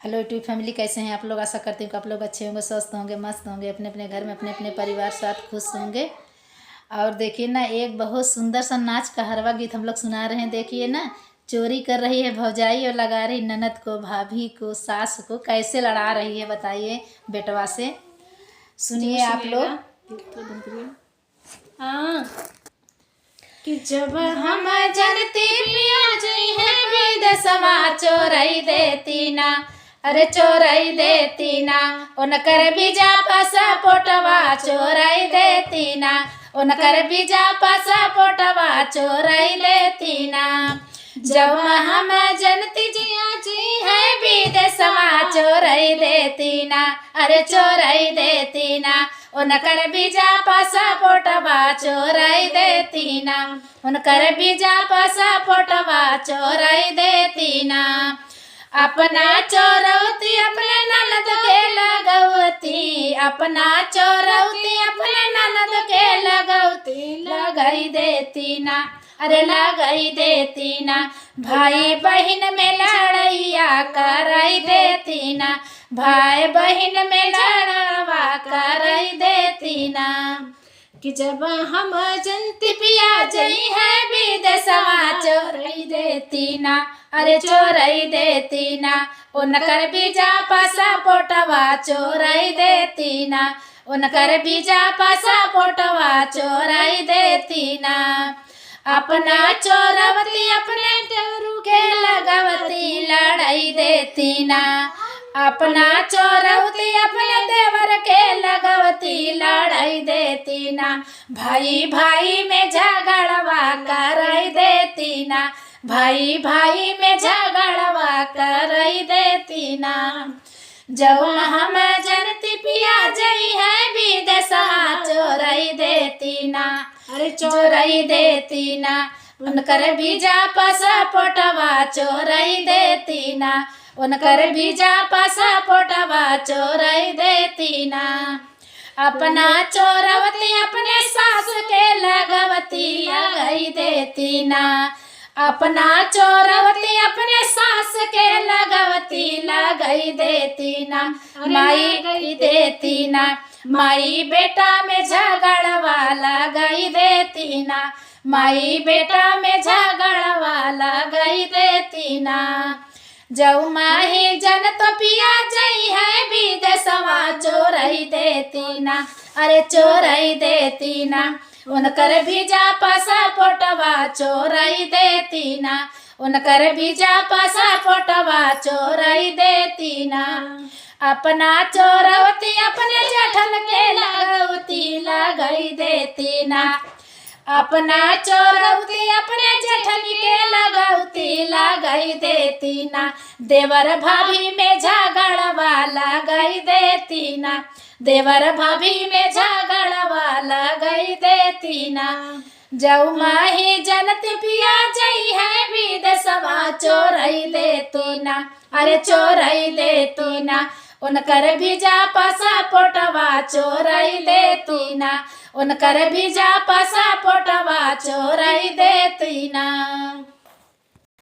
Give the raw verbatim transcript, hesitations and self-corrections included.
हेलो YouTube फैमिली, कैसे हैं आप लोग? आशा करती हूँ कि आप लोग अच्छे होंगे, स्वस्थ होंगे, मस्त होंगे, अपने अपने घर में अपने अपने परिवार साथ खुश होंगे। और देखिए ना, एक बहुत सुंदर सा नाच का हरवा गीत हम लोग सुना रहे हैं। देखिए ना, चोरी कर रही है भौजाई और लगा रही ननद को, भाभी को, सास को, कैसे लड़ा रही है, बताइए बेटवा से। सुनिए आप लोग। हाँ। कि जब हम जनती पिया जइहैं विदेशवा चोरई देती ना, अरे चोरई देती ना, उनकर वीजा पासपोर्टवा चोरई देती ना, उनकर वीजा पासपोर्टवा चोरई देती ना। जब हम जनती पिया जइहैं विदेशवा चोरई देती ना, अरे चोरई देती ना, उनकर वीजा पासपोर्टवा चोरई देती ना, उनकर वीजा पासपोर्टवा चोरई देती ना। अपना चोरौती अपने ननद के लगौती, अपना चोरौती अपने ननद के लगौती लगई देती ना, अरे लगई देती ना। भाई बहिन में लड़ैया करई देती ना, भाई बहिन में लड़वा करई देती ना। कि जब हम जनती पिया जइहैं विदेशवा चोरई देती ना, अरे चोरई देती ना, उनकर वीजा पासपोर्टवा चोरई देती ना, उनकर वीजा पासपोर्टवा चोरई देती ना। अपना चोरौती अपने देवरू के लगौती लड़ई देती ना, अपना चोरौती अपने देवर के लगौती लड़ई देती ना। भाई भाई में झगड़वा करई देती ना, भाई भाई में झगड़वा करई देती ना। जब हम जनती पिया जइहैं विदेशवा चोरई देती ना, अरे चोरई देती ना, उनकर वीजा पासपोर्टवा चोरई देती ना, उनकर वीजा पासपोर्टवा चोरई देती ना। अपना चोरौती अपने सास के लगौती लगई देती ना, अपना चोरौती अपने सास के लगौती लगई देती ना, अरे माई लगई देती ना। माई बेटा में झगड़वा लगई देती ना, माई बेटा में झगड़वा लगई देती ना। जउ माही जनती पिया जइहैं विदेशवा चोरई देती ना, अरे चोरई देती ना, उनकर वीजा पासपोर्टवा चोरई देती ना, उनकर वीजा पासपोर्टवा चोरई देती ना। अपना चोरौती अपने जेठन के लगौती लगई देती ना, अपना चोरौती अपने जेठन के लगौती लगई देती ना, देवर भाभी में झगड़वा लगई देती ना, देवर भाभी में झगड़वा लगई देती ना। जउ माही जनती पिया जइहैं विदेशवा चोरई देती ना, अरे चोरई देती ना, उनकर वीजा पासपोर्टवा चोरई देती ना, उनकर वीजा पासपोर्टवा चोरई देती ना।